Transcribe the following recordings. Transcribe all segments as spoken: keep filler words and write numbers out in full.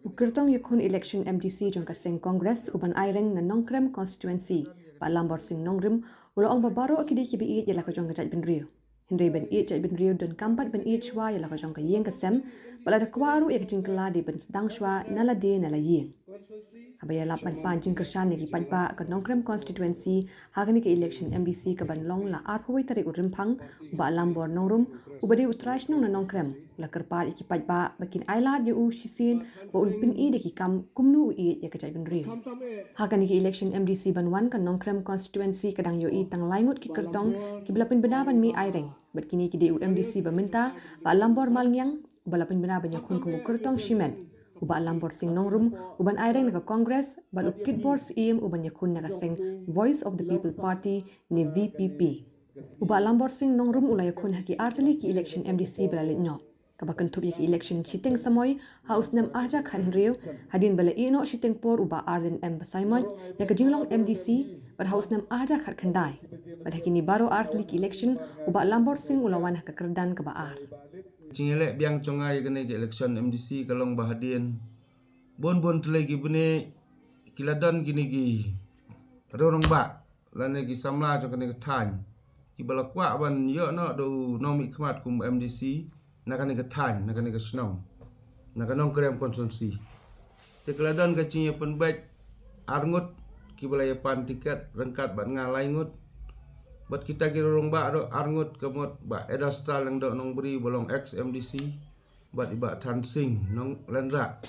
U kyrtong ïakhun election M D C jong ka seng Congress u ban aireng na Nongkrem constituency, Bah Lambor Sing Nongrum, u la ong ba baroh ki dei kiba ïeit ïa la ka jong ka jaitbynriew. Hynrei ban ïeit jaitbynriew donkam pat ban ïeit shuwa ïa la ka jong ka ïing ka sem, bad lada kwah ruh ïa ka jingkylla dei ban sdang shuwa na lade na la ïing. Haba ïalap ban pan jingkyrshan ïa ki paidbah ka Nongkrem constituency ha kane ka election M D C ka ban long la arphew wei tarik u Rymphang, u Bah Lambor Nongrum, uba dei u trai shnong na Nongkrem, u la kyrpad ïa ki paidbah ba kin ailad ïa u shisien ba un pyni da ki kam kumno u ïeit ïa ka jaitbynriew. Ha kane ka election M D C ban wan ka Nongkrem constituency ka dang ïohi tang lai ngut ki kyrtong kiba la pynbna ban mih aireng. Bad kine ki dei u M D C ba mynta, Bah Lambor Malngiang, uba la pynbna ban ïakhun kum u kyrtong shimet, u Bah Lambor Sing Nongrum, u ban aireng na ka Congress, bad u Kitbor Syiem, u ban ïakhun na ka seng Voice of the People Party ne V P P. U Bah Lambor Sing Nongrum u la ïakhun ha ki artylli ki election M D C ba la leit noh. Kaba kynthup ïa ki election shiteng samoi ha u snem arhajar khathynriew, hadien ba la ïehnoh shiteng por u Bah Ardent M Basaiawmoit ïa ka jinglong M D C, bad ha u snem arhajar khatkhyndai. Bad ha kine baroh artylli ki election u Bah Lambor Sing u la wan ha ka kyrdan kaba ar. Jingïaleh biang jong nga ïa kane ka election M D C ka long ba hadien bun bun tylli ki bnai ki la don kine ki rangbah lane ki samla jong kane ka thaiñ kiba la kwah ban ïoh noh da u nongmihkhmat kum M D C na kane ka thaiñ, na kane ka shnong, na ka Nongkrem constituency. Te ka la don ka jingïapynbeit ar ngut kiba la ïapan tiket ryngkat bad nga lai ngut. Bad kita ki rangbah ruh ar ngut, ka mut Bah Edarstar Lyngdoh Nongbri ba long ex M D C, bad i Bah Thansing Nonglenrah,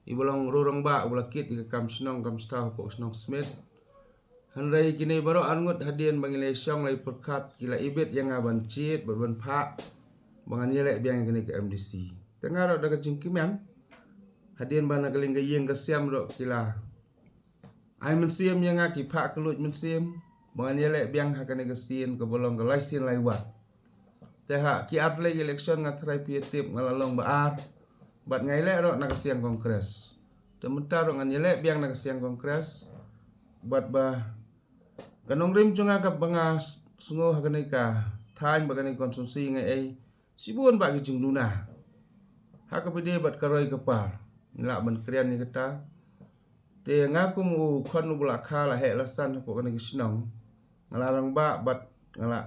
iba long rangbah uba la kit ïa ka kam shnong kam stad hapoh shnong Smit. Hynrei kine baroh ar ngut hadien ba ngi la shong la pyrkhat ki la ibit ïa nga ban jied bad ban phah ba ngan ïaleh biang ïa kane ka M D C. Te nga ruh da ka jingkmen, hadien ba na ka liang ka ïing ka sem ruh ki la ai mynsiem ïa nga, ki phah kylluid mynsiem ba ngan ïaleh biang ha kane ka sien kaba long ka lai sien lai wat. Te ha ki artylli ki election nga trai phi ïatip nga la long ba ar, bad nga ïaleh ruh na ka siang Congress. Te mynta ruh ngan ïaleh biang na ka siang Congress, bad ba ka nongrim jong nga kaba nga sngew ha kane ka thaiñ bad kane ka constituency nga ei shibun bah ki jingduna ha kaba ïadei bad ka roi ka par. Ngi lah ban kren ïa kata. Te nga kum u khun uba la kha la heh la san hapoh kane ka shnong, nga la rangbah bad nga la,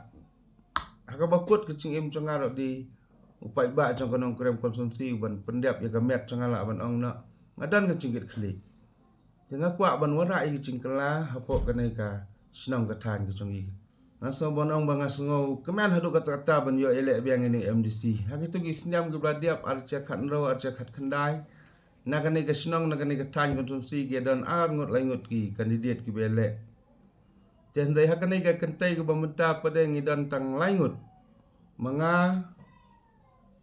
ha kaba kut ka jingim jong nga ruh dei u paidbah jong ka Nongkrem constituency u ban pyndep ïa ka met jong nga, lah ban ong noh nga don ka jingkitkhlieh. Te nga kwah ban wanrah ïa ka jingkylla hapoh kane ka shnong ka thaiñ ka jong ngi. Nga sngew ban ong ba nga sngew kmen haduh katta katta ban ïoh ïaleh biang ïa kane ka M D C. Ha kito ki snem kiba la dep, arhajar khathynriew, arhajar khatkhyndai, na kane ka shnong, na kane ka thaiñ constituency ki don ar ngut lai ngut ki candidate kiba ïaleh. Te hynrei ha kane ka kynthei kaba mynta pat de ngi don tang lai ngut. Ma nga,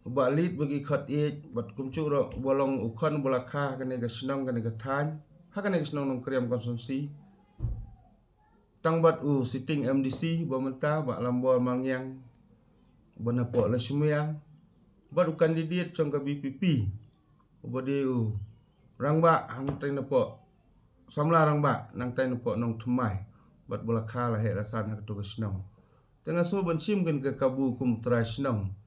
u Bah Lit ba ki khot ïeit, bad kumjuh ruh uba long u khun uba la kha ha kane ka shnong, kane ka thaiñ, ha kane ka shnong Nongkrem constituency. Tang bad u sitting M D C ba mynta, Bah Lambor Malngiang, uba napoh Lashmiang, bad u candidate jong ka V P P, uba dei u rangbah hangtai napoh, samla rangbah nangtai napoh Nongthymmai, bad ba la kha la heh la san ha kato ka shnong. Te nga sngew ban shim kane ka kabu kum u trai shnong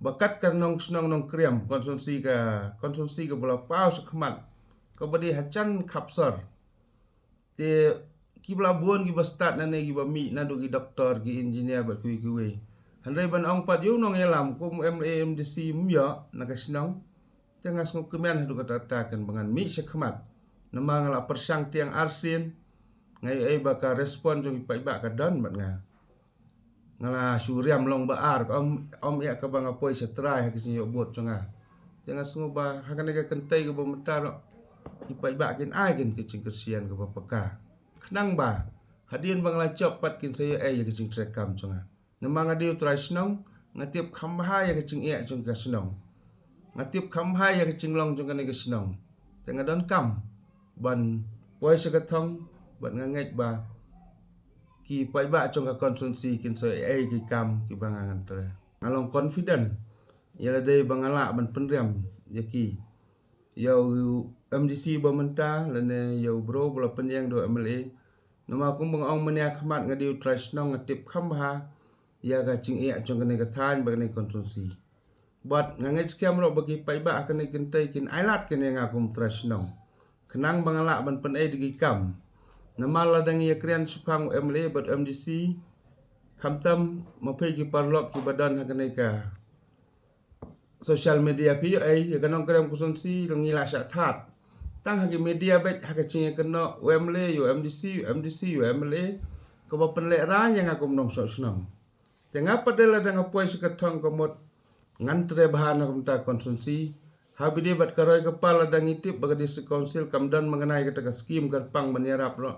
ba kat ka nong shnong Nongkrem constituency, ka constituency kaba la paw shakhmat, kaba dei hajan khapsor. Te kiba la bun kiba stad nangne, kiba mih naduh ki doktor, ki engineer bad kiwei kiwei. Hynrei ban ong pat ïa u nongïalam kum u M L A, M D C ym ïoh na ka shnong. Te nga sngew kmen haduh katta katta kan ba ngan mih shakhmat. Namar nga la pyrshang tieng arsien, nga ïohi ba ka response jong ki paidbah ka don bad nga. Nga la shu riam long ba ar, ka ym, ym ïa kaba nga poi sha trai ha ki jingïoh vote jong nga. Te nga sngew ba ha kane ka kynthei kaba mynta ruh ki paidbah kin ai kin ka jingkyrshan kaba paka. Khnang ba hadien ba nga la jop pat kin sa ïoh ei ïa ka jingtreikam jong nga. Namar nga dei u trai shnong, nga tip kham bha ïa ka jingeh jong ka shnong. Nga tip kham bha ïa ka jinglong jong kane ka shnong. Te nga donkam ban poi sha ka thong, bad nga ngeit ba ki paidbah jong ka constituency kin sa ïoh ei ki kam kiba nga ngan trei. Nga long confident ïa lade ba nga lah ban pynriam ïa ki, ïa u M D C ba mynta lane ïa u bro ba la pynïeng da u M L A. Namar kumba nga ong mynne ha khmat, nga dei u trai shnong, nga tip kham bha ïa ka jingeh jong kane ka thaiñ bad kane ka constituency. Bad nga ngeit skhem ruh ba ki paidbah ha kane ka kynthei kin ailad kane ïa nga kum u trai shnong. Khnang ba nga lah ban pynei da ki kam. Namar lada ngi ïakren shaphang u M L A bad M D C, khamtam ma phi ki paralok kiba don ha kane ka social media phi ïohi ïa ka Nongkrem constituency ruh ngi la shah thad. Tang ha ki media beit ha ka jingïakynnoh u M L A ïa u M D C, u M D C ïa u M L A, kaba pynlehrain ïa nga kum u nongshong shnong. Te nga pat de lada nga poi sha ka thong ka mut ngan trei bha na ka bynta constituency. Haba ïadei bad ka roi ka par lada ngi tip ba ka District Council kam don mangna ïa kata ka skim kyrpang ban ïarap ruh.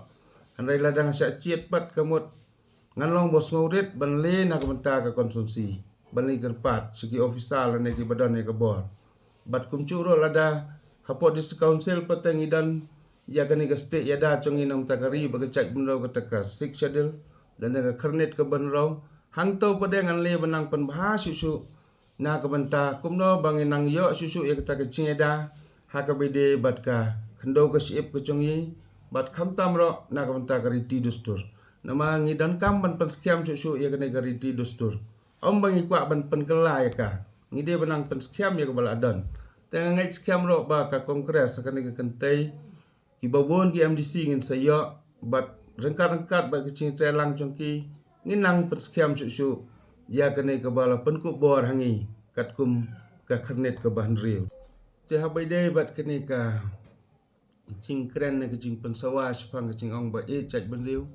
Hynrei lada nga shah jied pat ka mut ngan long ba sngewrit ban leh na ka bynta ka constituency, ban leh kyrpad sha ki officer lane kiba don ïa ka bor. Bad kumjuh ruh lada hapoh District Council pat te ngi don ïa kane ka stieh ïada jong ngi na ka bynta ka ri bad ka jaitbynriew, kata ka Sixth Schedule, lane ka Khyrnit kaba hynriew. Hangto pat de ngan leh ban nang pynbha shuh shuh na ka bynta kumno ba ngin nang ïoh shuh shuh ïa kata ka jingïada ha kaba ïadei bad ka khyndew ka shyiap ka jong ngi, bad khamtam ruh na ka bynta ka riti dustur. Namar ngi donkam ban pynskhem shuh shuh ïa kane ka riti dustur. Ym ba ngi kwah ban pynkylla ïa ka. Ngi dei ban nang pynskhem ïa kaba la don. Te nga ngeit skhem ruh ba ka Congress ha kane ka kynthei, kiba bun ki M D C ngin sa ïoh, bad ryngkat ryngkat bad ka jingïatreilang jong ki, ngin nang pynskhem shuh shuh ïa kane kaba la pynkup bor ha ngi katkum ka Khyrnit kaba hynriew. Te haba ïadei bad kane ka jingkren ne ka jingpynsawa shaphang ka jingong ba ïeit jaitbynriew,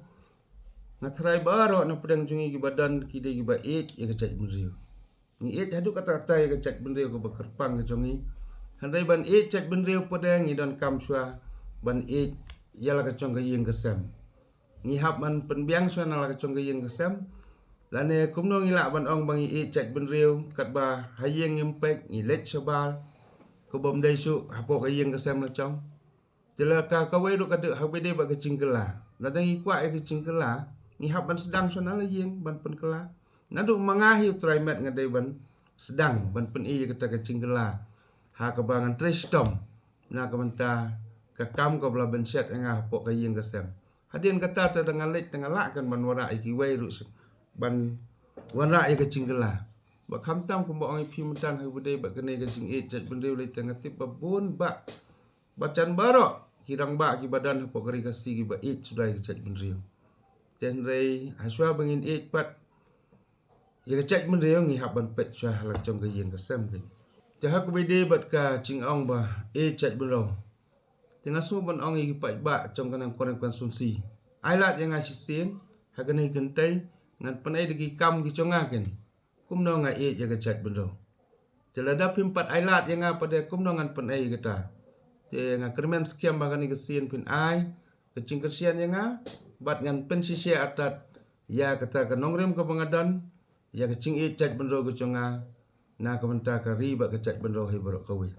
nga tharai baroh na pdeng jong ngi kiba don ki dei kiba ïeit ïa ka jaitbynriew. Ngi ïeit haduh katta katta ïa ka jaitbynriew kaba kyrpang ka jong ngi. Hynrei ban ïeit jaitbynriew pat de ngi donkam shuwa ban ïeit ïa la ka jong ka ïing ka sem. Ngi hap ban pynbiang shuwa na la ka jong ka ïing ka sem. Lane kumno ngi lah ban ong ba ngi ïeit jaitbynriew katba ha ïing ngim peit, ngi leit shabar, ka bym dei shuh hapoh ka ïing ka sem la jong. Te la ka, kawei ruh ka dei, haba ïadei bad ka jingkylla. Lada ngi kwah ïa ka jingkylla, ngi hap ban sdang shuwa na la ïing ban pynkylla. Naduh ma nga hi u trai met nga dei ban sdang ban pyni ïa kata ka jingkylla ha kaba ngan trei shitom na ka bynta ka kam kaba la bynshet ïa nga hapoh ka ïing ka sem. Hadien kata te da nga leit te nga lah kan ban wanrah ïa kiwei ruh shuh, ban wanrah ïa ka jingkylla. Ba khamtam kumba ong ïa phi mynta, haba ïadei bad kane ka jingïeit jaitbynriew, lei te nga tip ba bun bah, ba jan baroh ki rangbah kiba don hapoh ka ri Khasi kiba ïeit suda ïa ka jaitbynriew. Te hynrei hashwa ba ngin ïeit pat ïa ka jaitbynriew, ngi hap ban peit shuwa ha la jong ka ïing ka sem kane. Te ha kaba ïadei bad ka jingong ba ïeit jaitbynriew, te nga sngew ban ong ïa ki paidbah jong ka Nongkrem constituency, ai lad ïa nga shisien ha kane ka kynthei, ngan pynei da ki kam ki jong nga kane kumno nga ïeit ïa ka jaitbynriew. Te lada phim pat ai lad ïa nga pat de kumno ngan pynei ïa kata. Te nga kyrmen skhem ba kane ka sien phin ai ka jingkyrshan ïa nga, bad ngan pynshisha artat ïa kata ka nongrim kaba nga don, ïa ka jingïeit jaitbynriew ka jong nga na ka bynta ka ri bad ka jaitbynriew hi baroh kawei.